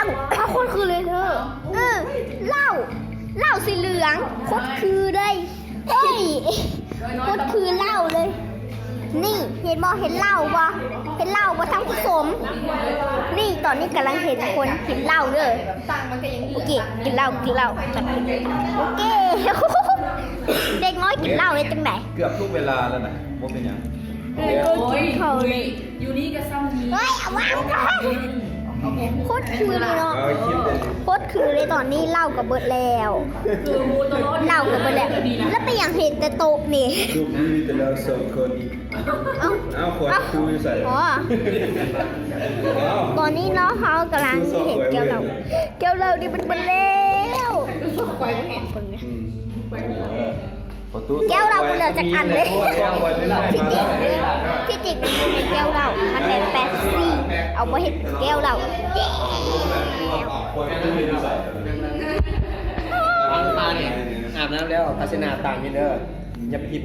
ເອົາ ໂຄດຄືເລີຍເທີ. ເອີ ເຫຼົ້າ ເຫຼົ້າສີເຫຼືອງ ໂຄດຄືເລີຍ. ເອີຍ ໂຄດຄືເຫຼົ້າເລີຍ. ນີ້ ເຫັນບໍ່? ເຫັນເຫຼົ້າບໍ່? ເຫັນເຫຼົ້າບໍ່ທ່ານຜູ້ຊົມ? ນີ້ ຕອນນີ້ກຳລັງເຫັນຄົນກິນເຫຼົ້າເດີ. ໂອເຄ ກິນເຫຼົ້າ ກິນເຫຼົ້າ. ໂອເຄ ເດັກນ້ອຍກິນເຫຼົ້າເຮັດຈັ່ງໃດ? ເກືອບທຸກເວລາແລ້ວນະ ບໍ່ເປັນຫຍັງ. ເອີ ກໍກິນເຂົ້າເລີຍ. ຢູ່ນີ້ກໍຊ້ຳນີ້ ເຮີ້ຍ ເອົາວາງກ່ອນ. ໂຄດຄືເລີຍເນາະ ໂຄດຄືເລີຍ. ຕອນນີ້ເຫຼົ້າກໍເບິດແລ້ວ ເຫຼົ້າກໍເບິດແລ້ວ. ແລ້ວເປັນຫຍັງເຫັນແຕ່ໂຕະນີ້? ຮູບນີ້ມີແຕ່ເຮົາສອງຄົນ. ເອົ້າ ເອົ້າ ຂວດ ເອົ້າ ຄູຢູ່ໃສ? ອໍ ຕອນນີ້ເນາະ ເຮົາກຳລັງເຫັນແກ້ວເຫຼົ້າ ແກ້ວເຫຼົ້ານີ້ມັນເບິດແລ້ວ. ອືມ ແກ້ວເຫຼົ້າບໍ່ເຫຼືອຈັກອັນເລີຍ. ທີ່ຈິງ ທີ່ຈິງມັນແມ່ນແກ້ວເຫຼົ້າ ມັນແມ່ນເປັບຊີ ເອົາບໍ່ເຮັດແກ້ວເຫຼົ້າ. ອາບນ້ຳແລ້ວ ພາຊະນະຕ່າງນີ້ເດີ ຢ່າໄປຖິ້ມ